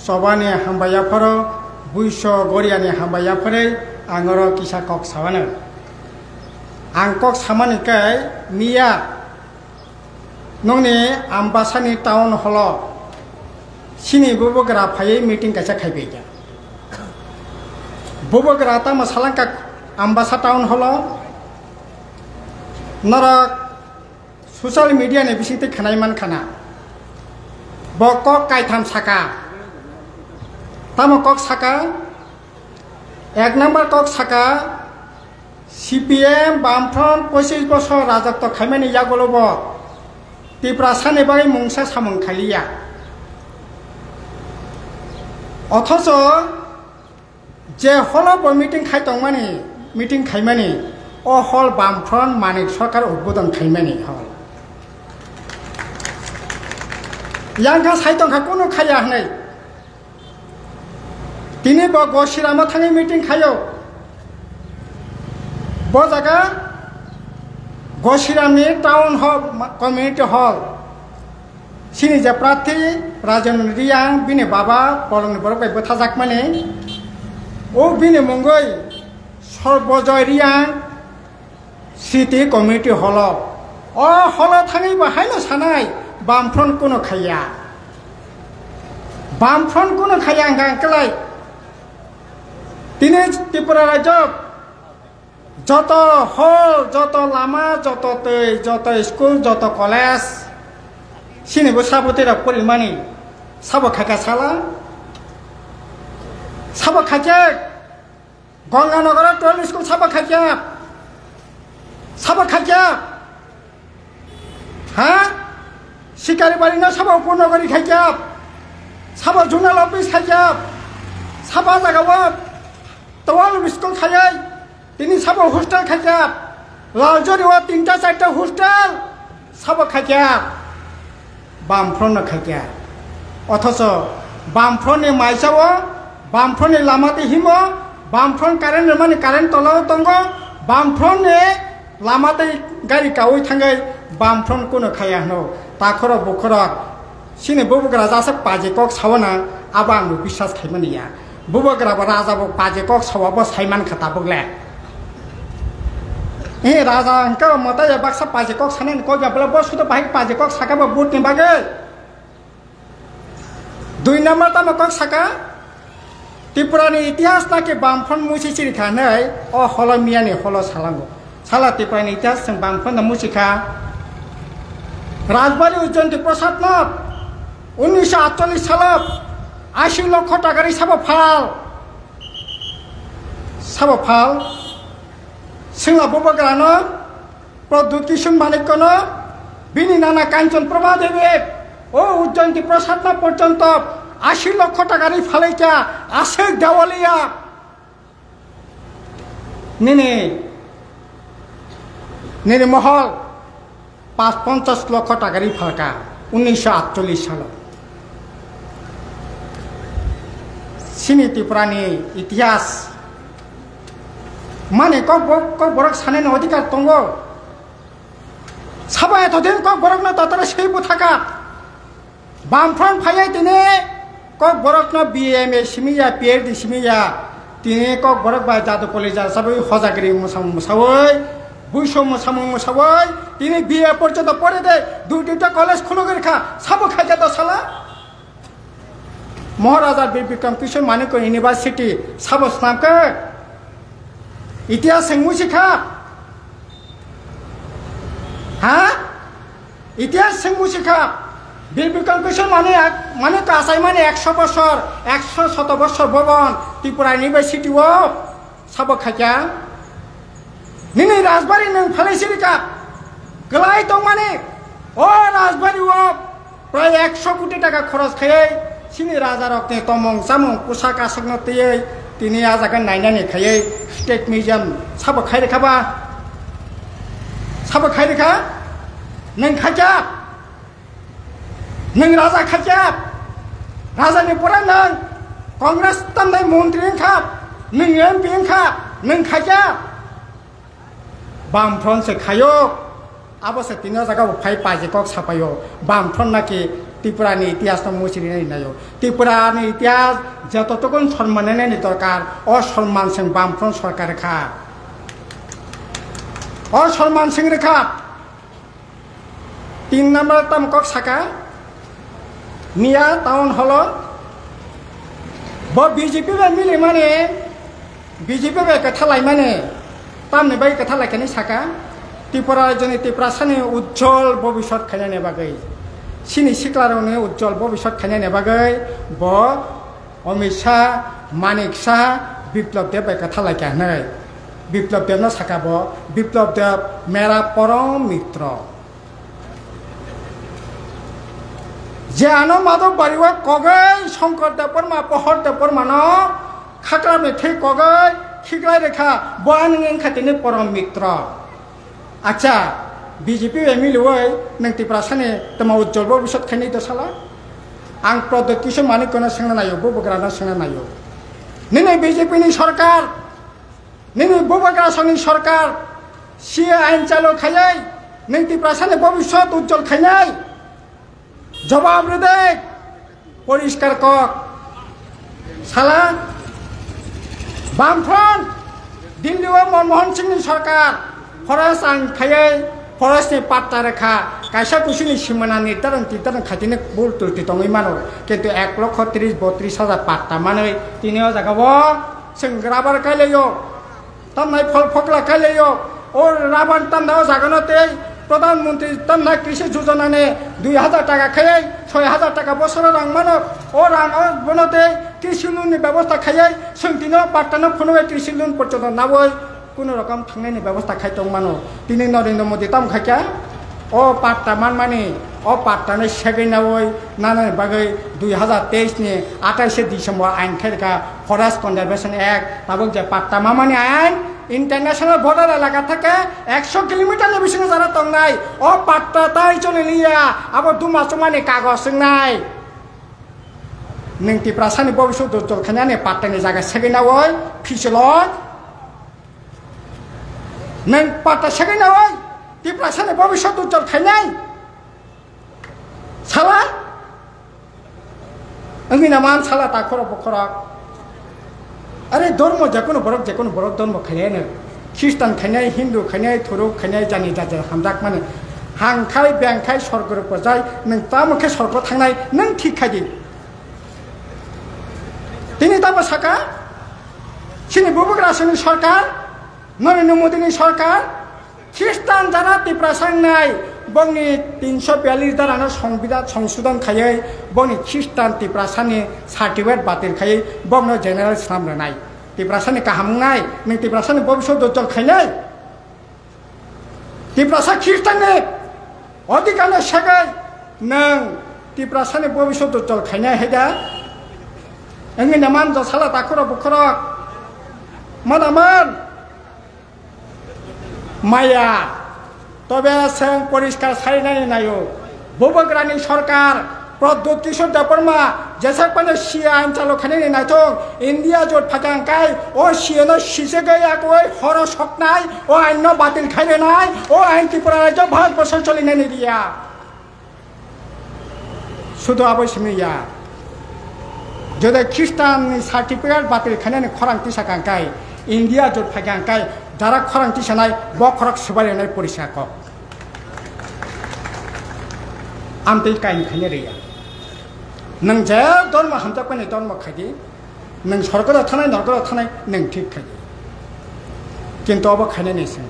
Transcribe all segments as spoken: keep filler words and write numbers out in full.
Chobani hambai yapharo, buiso goriani hambai yapharwi ang oro kisa kok sawanw. Ang kok samani khe miya nokni Ambasani town hall-o chini bubagra phaiwi meeting kaisa khaibaikha. Bubagra tamo salangkha Ambasa town hall-o, norok social media ni bisingtwi khwnai mankha na. Bo kok kaitham saka. Tamo kok saka? Ek number kok saka, C P M Bamfront pochis bosor rajotw khaimani yagulo bo Tiprasani bagwi mungsa samung khailiya. Othocho je hall-o bo meeting khai tongmani, meeting khaimani, o hall Bamfront Manik Sarkar udbodon khaimani hall. Yang kha sai tongkha kunu khaiya hwnwi. Tini bo Gosiramo thangwi meeting khaio. Bo jaga Gosiramni town hall, community hall. Chini je prarthi Rajen Reang, bini baba Polongni borok bai bwthajakmani. O bini mungwi Sorbojoy Reang City Community Hall-o. O hall-o thangwi bo haino sanai, Bamfront kuno khaiya. Bamfront kuno khaiya hwnkha hwnkhe lai. Tini Tripura rajyo joto hall, joto lama, joto twi, joto school, joto college, chini bo sabo twi rok porimani, sabo khaikha sala, sabo khaikhe Ganganagaro twelve school sabo khaikha, sabo khaikha. Ha? Sikaribari no sabo Upanagari khaikya? Sabo zonal office khaikya? Sabo jaga o twelve school khayai, tini sabo hostel khaikya? Laljori o tinta charta hostel sabo khaikya? Bamfront no khaikya. Othocho Bamfront ni maisa o, Bamfront ni lama tei himo, Bamfront current rwmani current tola o tongo, Bamfront ni lama tei gari kaui thangwi Bamfront kuno khaiya hwno. Takhorok bukhorok chini bubagra jaswk paji kok sawana, abo ang bo biswas khaimani ya. Bubagra bo raja bo paji kok sawa bo saiman kha tabuk le. Eh, raja hwnkhe mwtai ya baksa paji kok sanani kok ya bwle bo sudo bahai paji kok saka bo vote ni bagwi. Dui number tamo kok saka, Tripura ni itihas naki Bamfront musi chiri kha hinwi o holo miya ni holo salango. Sala Tripura ni itihas chwng Bamfront no musi kha. Rajbari Ujjayanta Prasad no unnisho atchollish salo ashi lokho taka ri sabo phal. Sabo phal. Singla bubagra no Pradyut Kishore Manikya no, bini nana Kanchan Prabha Devi, o Ujjayanta Prasad no porjonto ashi lokho taka ri phalai kha, aswk Dewaliya. Nini, nini mohol pas ponchas lokho taka ri phalka, unnisho atchollish salo. Chini Tripura ni itihas mani kok bo-, kok borok sanani odhikar tongo. Sabo etodin kok borokno totoro sei buthaka. Bamfront phaiya tini kok borokno B A M A simi ya, P H D simi ya. Tini kok borok bai jadu college sabai hojagri musamung musawi, buiso musamung musawi, tini B A porjonto pore de, dui duita college khulugwi kha, sabo khaikha do sala. Maharaja Bir Bikram Kishore Manikya University sabo swnamkha? Itihas chwng musi kha? Ha? Itihas chwng musi kha? Bir Bikram Kishore Mani-, Manikya achaimani ekso bosor, ekso shoto bosor bobon Tripura University o sabo khaikha? Nini rajbari nwng phalai sirika, kwlai tongmani, o rajbari o prai ekso koti taka khoros khaiwi chini raja rokni tomong chamung kwsa kasokno twiwi tini a jaga nainani khaiwi state museum sabo khai rwkha ba? Sabo khai rwkha? Nwng khaikha? Nwng raja khaikha? Rajani pore nwng Congress tamnai montri wngkha, nwng M P wngkha, nwng khaikha? Bamfront se khaio, abo se tini o jaga bo phai paji kok sapaio. Bamfront naki Tripura ni itihas no muchiri nai naio. Tripura ni itihas joto tokon sonman nai nai ni dorkar. O sonman seng Bamfront sorkar kha. O sonman seng rikha. Tin number tam kok saka. Miya town hall o. Bo B J P bai mili mani. B J P bai kwtha laimani, tamni bai kwtha laikhani saka, Tripura rajyoni Tiprasani ujjol bobisot khainani bagwi, chini siklarokni ujjol bobisot khainani bagwi bo Amit Shah, Manik Shah, Biplab Deb bai kwtha laikha hwnwi. Biplab Debno saka bo, Biplab Deb mera porom mitro. Je ano Madhobari o kogwi Shankar Debbarma, Pohor Debbarmano khakramni thwi kogwi khiklai rwkha, bo ani wngkha tini porom mitro. Acha, B J P bai miliwi nwng Tiprasani tamo ujjol bobisot khainai do sala? Ang Pradyot Kishore Manikno swngna naio, Bubagrano swngna naio. Nini B J P ni sorkar, nini Bubagrasongni sorkar, C A ain chalu khaiwi nwng Tiprasani bobisot ujjol khainai? Jobab rwdi, poriskar kok. Sala, Bamfront, Delhi o Manmohan Singh ni sorkar, forest ain khaiwi forest ni patta rwkha, kaisa kusini simana nirdaron tirdaron khaitini bul tulti tongwi mano, kintu ek lokho tris botris hajar patta manwi tini o jaga o chwng rubber kailaio. Tamnai phol phokla kailaio, o raban tamna o jagano tei Pradhan Mantri tamna Krishi Yojana ni dui hajar taka khaiwi soi hajar taka bosoro rang mano, o rang o bono tei Krishi loan ni bebosta khaiwi chwng tino patta no phunugwi Krishi loan porjonto nawi kuno rokom thangnani bebosta khai tong mano. Tini Narendra Modi tam khaikha, o patta manmani, o patta no segwi nawi nanani bagwi dui hajar teis ni atais December ain khairkha, Forest Conservation Act, tabuk je patta mamani ain, international border elaka theke ekso kilometer ni bisingo jara tongnai, o patta tai choli liya, abo duma chumani kagoj wngnai. Nwng Tiprasani bobiswt ujjol khainani patta ni jaga segwi nawi, phichiloi. Nwng patta segwi nawi, Tiprasani bobiswt ujjol khainai. Sala? Wngwi na man sala takhorok bokhorok. Are dhormo jekono borok, jekono borok dhormo khainai no. Khristan khainai, Hindu khainai, Thuruk khainai, jani jaja hamjak mani. Hangkhai, bengkhai, sorgo rok pojai, nwng tamo khe sorgo thangnai, nwng thik khai di. Tini tamo saka, chini Bubagrasongni sorkar, Narendra Modi ni sorkar, Khristan jara Tiprasa wngnai, bongni tinso biyallis darano songbidan songsodon khaiwi, bongni Khristan Tiprasani certificate batil khaiwi, bongno general swnam rwnai. Tiprasani kaham wngnai, nwng Tiprasani bobiswt ujjol khainai. Tiprasa Khristanni odhikarno segwi nwng Tiprasani bobiswt ujjol khainai hai da? Wngwi naman josala takhorok bukhorok. Manaman. Maya, tobe chwng poriskar sarinani naio, Bubagrani sorkar, Pradyot Kishore Debbarma, jesakmano C A ain chalu khainani naithok, India jot phaikha hwnkhe, o C A no sisegwi yakwi horo soknai, o ain no batil khairwnai, o ain Tripura rajyo Bharat borsho cholinani riya. Sudu abo simi ya. Jodi Khristanni certificate batil khainani khorang tisa kangkai, India jot phaikha hwnkhe, jara khorang tisanai, bo khorok swbai rwnai porisa kok. Amtwi kain khaina riya. Nwng je dormo hamjakmani dormo khaidi, nwng sorgoro thanai, norgoro thanai, nwng thik khaidi. Kintu abo khainani simi.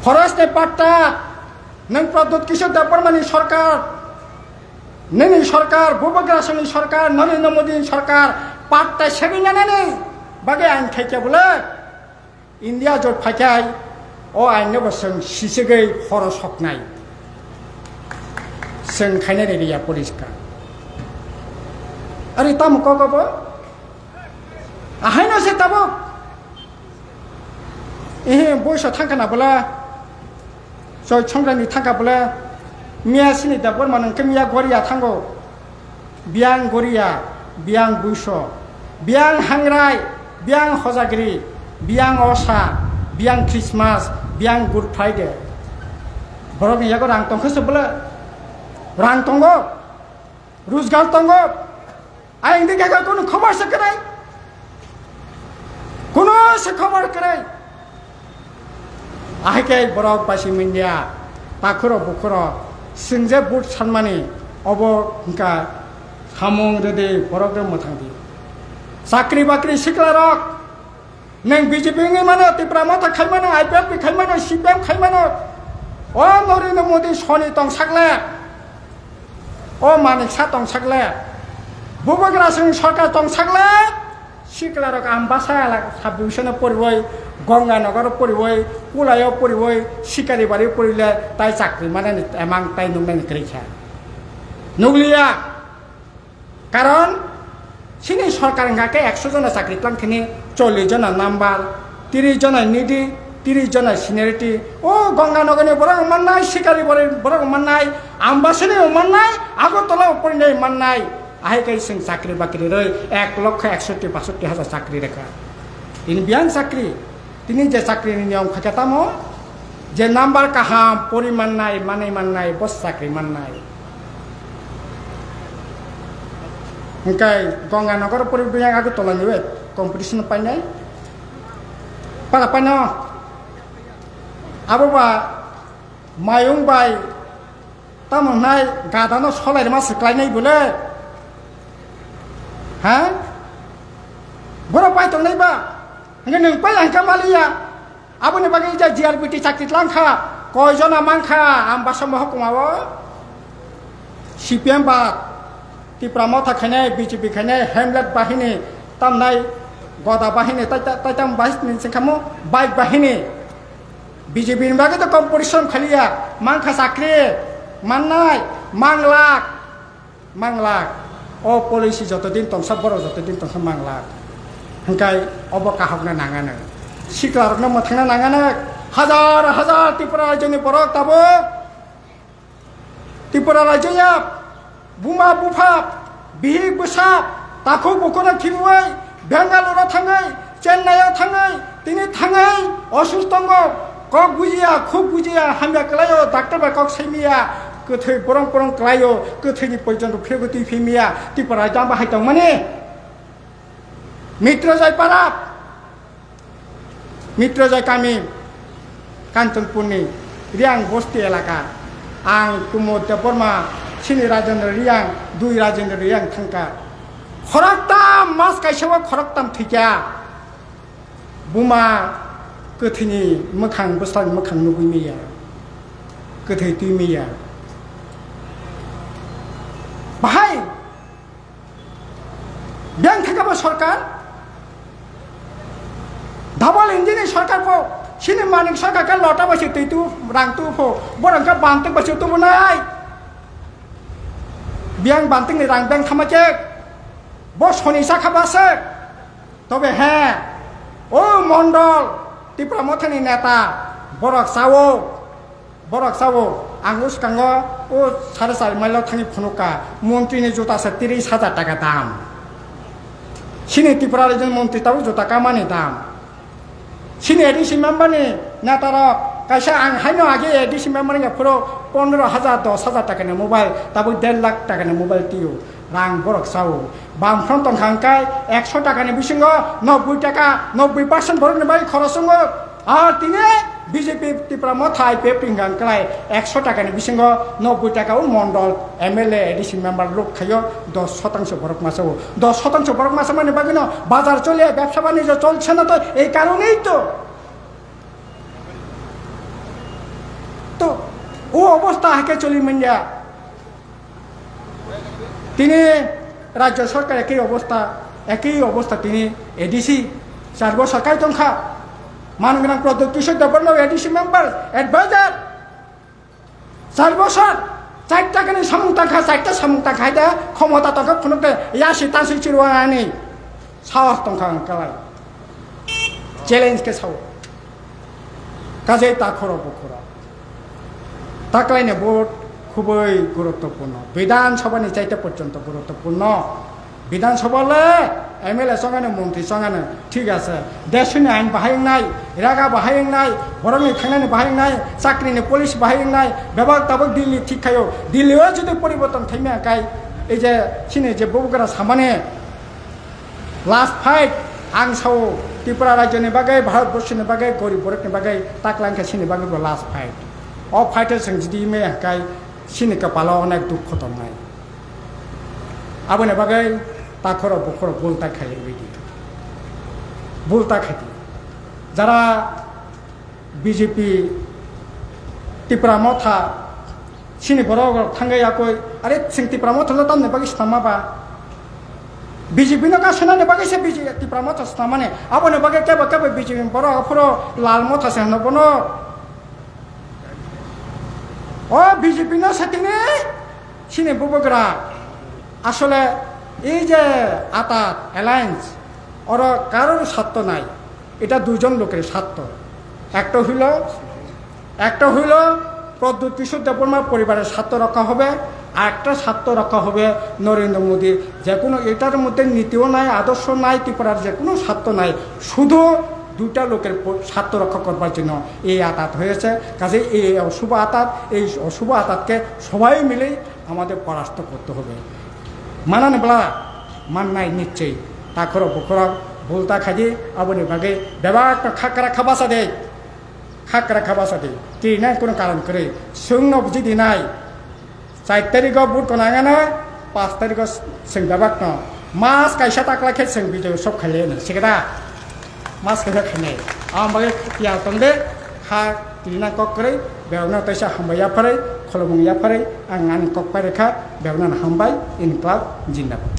Forest ni patta, nwng Pradyot Kishore Debbarmani sorkar, nini sorkar, Bubagrasongni sorkar, Narendra Modi ni sorkar, patta segwi nanani bagwi ain khaikha bole, India jot phaikhai, o ain no bo chwng sisegwi horo soknai. Chwng khainani riya poriskar. Ari tamo kok abo? Ahaino se tabuk. Ehe, boiso thangkha na bwla. Choi Songkranti thangkha bwla. Miya sini da borma nang khe miya goria thango. Biyang goria, biyang boiso. Biyang hangrai, biyang hojagri, biyang osa, biyang Christmas, biyang Good Friday. Borokni yago rang tongkha se bwla. Rang tongo. Rojgar tongo. Ayang dikhe kunu khobor se kwrwi. Kunu se khobor kwrwi. Ahai khe borok basi manliya, takhurok bukhurok, chwng je vote sanmani, obo hwnkha samung rwdi borok rok mwthang di. Chakri bakri sikla rok, nwng B J P wngwi mano, Tipra Motha khai mano, I P F T khai mano, C P M khai mano, o Narendra Modi soni tong sakle, o Manik Saha tong sakle, Bubagra Singh sarkar tong sakle, siklarok Ambasa elak sub division-o poriwi, Ganganagar-o poriwi, Kulaio poriwi, Sikaribari-o porile tai chakri manani emang tai nuknani kwrwi kha. Nukliya. Karon chini sarkar wngkha khe ekso jona chakri tlang thini chollish jona number, tris jona needy, tris jona seniority. O Ganganagarni borok mannai, Sikaribari borok mannai, Ambasani mannai, Agartala-o porinai mannai. Ahai khe chwng chakri bakri rwi ek lokho eksotti basotti hajar chakri rwkha. Ini biyang chakri, tini je chakri ni niyom khaikha tamo, je number kaham pori mannai, manwi mannai, bo chakri mannai. Hwnkhe Ganganagar pori biyang Agartala ni web competition painai. Para paino. Abo ba mayung bai Tamo hnai gadano solai rwma se klainai bole? Ha? Borok pai tongnai ba? Hwnkhe nwng pai ang kha maliya. Aboni bagwi ja G R B T chakri tlang kha. Koi jona man kha Ambasa mohokuma o? C P M ba Tipra Motha khainai, B J P khainai, Hamlet bahini tamnai, Goda bahini, tai, tai, tai tam bahini singkhamu, bike bahini. B J P ni bagwi to competition khaliya, mankha chakri, mannai, manglak, manglak. O policy joto din tongsa, borok joto din tongsa manglak. Hwnkhe obo kahokna nangano. Siklarokno mwthangna nangano. Hajar hajar Tripura rajyoni borok tabuk Tripura rajya ya buma bupha, bihik bwsa, takhuk bukhukno khibiwi, Bengaluru thangwi, Chennai-o thangwi, tini thangwi osusto tongo, kok bujiya, khuk bujiya, hamya kwlaio, doctor bai kok saimiya, kwthwi borong borong kwlaio, kwthwini porjonto phirogwi twi phimiya, Tripura rajya bahai tongmani. Mitrojai para, Mitrojai kami, Kanchanpurni Riang Bosti elaka. Ang Kumud Debbarma, sini Rajendra Riang, dui Rajendra Riang thangka. Khoroktam mas kaisa o khoroktam thwikya. Buma kwthwini mwkhang, bwsani mwkhang nugwi manya. Kwthwi twi manya. Bahai Biyang thangkha bo sorkar, double engine ni sorkar bo, sini Manik sorkar khe lota bai se twi tu, rang tu pho, borok khe bantik bai se tubu nai. Biyang bantik ni rang biyang thama khe, bo soni sakha ba se. Tobe he, o Mondol, Tipra Mothani neta, borok sao. Borok sao, ang uskango o sare char mile o thangwi phunukha, montri ni juta se tris hajar taka dam. Chini Tripura rajyoni montri tabuk juta kamani dam. Chini A D C member ni neta rok kaisa ang haino age A D C member ni phuru pondro hajar, dos hajar taka ni mobile, tabuk der lakh taka ni mobile tio. Rang borok sao. Bamfront tongkha hwnkhe ekso taka ni bisingo nobboi taka, nobboi percent borok ni bai khoros wngo. Ar tini B J P Tipra Motha I P F T hwnkha hwnkhe ekso taka ni bisingo nobboi taka o mondol M L A, A D C member luk khaio dos sotangso borok masa o. Dos sotangso borok masa mani bagwino bazar chole, bebsa banijyo cholse na to ei karonei to. To o obostha hai khe choli manya. Tini rajya sarkar ekhi obostha, ekhi obostha tini A D C, char bosor kai tongkha. Mangrang Pradyot Kishore Debbarma A D C member, advisor. Char bosor, char takani samung tangkha, char ta samung tangkha, hai da khomota tongkha phunuk de, yasi tansi chirwani. Sahos tongkha ang kalai. Challenge khe sao. Kajai takhoro bukhoro. Taklaini vote khubui guruttopurno. Bidhan Sabha ni chaita porjonto guruttopurno. Bidhan Sabha le M L A chongano, montri chongano, thik ase. Desoni ain bahai wngnai, raga bahai wngnai, borokni thangnani bahai wngnai, chakrini policy bahai wngnai, bebak tabuk Delhi thik khaio. Delhi o jodi poriborton thaimya kai, Ei je chini je bubagra samani last fight, ang sao Tripura rajyoni bagwi, Bharat borshoni bagwi, gorib borokni bagwi, taklang khe chini bagwi bo last fight. O fight o chwng jidi me hwnkhe chini kwpalo onek dukho tongnai. Aboni bagwi takhoro bukhoro bulta khai di. Bulta khai di. Jara B J P Tipra Motha chini borok rok thangwi yakwi, are chwng Tipra Motha no tamni bagwi swnama ba? B J P no ka swnani bagwi se B J P Tipra Motha swnamani. Aboni bagwi kebo kebo B J P borok aphuru Lal Motha se hwno bono. O B J P no setini chini bubagra asole ei je atat alliance oro karor satto nai. এটা দুজন লোকের স্বার্থ। একটা হইল একটা হইল প্রদ্যুৎ কিশোর দেববর্মার পরিবারের স্বার্থ রক্ষা হবে, আর একটা স্বার্থ রক্ষা হবে নরেন্দ্র মোদীর। যে কোনো এটার মধ্যে নীতিও নাই, আদর্শ নাই, ত্রিপুরার যে কোনো স্বার্থ নাই, শুধু দুটা লোকের প- স্বার্থ রক্ষা করবার জন্য এই আতাত হয়েছে। কাজেই এই অশুভ আতাত, এই অশুভ আতাতকে সবাই মিলেই আমাদের পরাস্ত করতে হবে। Manani bla, mannai nichchoi. Takhorok bukhorok bulta khaidi, aboni bagwi bebak no khakra khabasa de. Khakra khabasa de. Tini nang kono karon kwrwi. Chwngno buji dinai. Char tarigo vote tonangano, pas tarigo chwng bebak no. Mas kaisa takla khe chwng bijoy sok khaile ni. Sikada. Mas kaisa khainai. Ang bagwi tiyar tong de. Kha tini nang kok kwrwi. Bebak no taisa hambai yapharwi. Kholobung yapharwi. Ang ani kok pai rekha. Bebak no hambai. Inklab jindabad.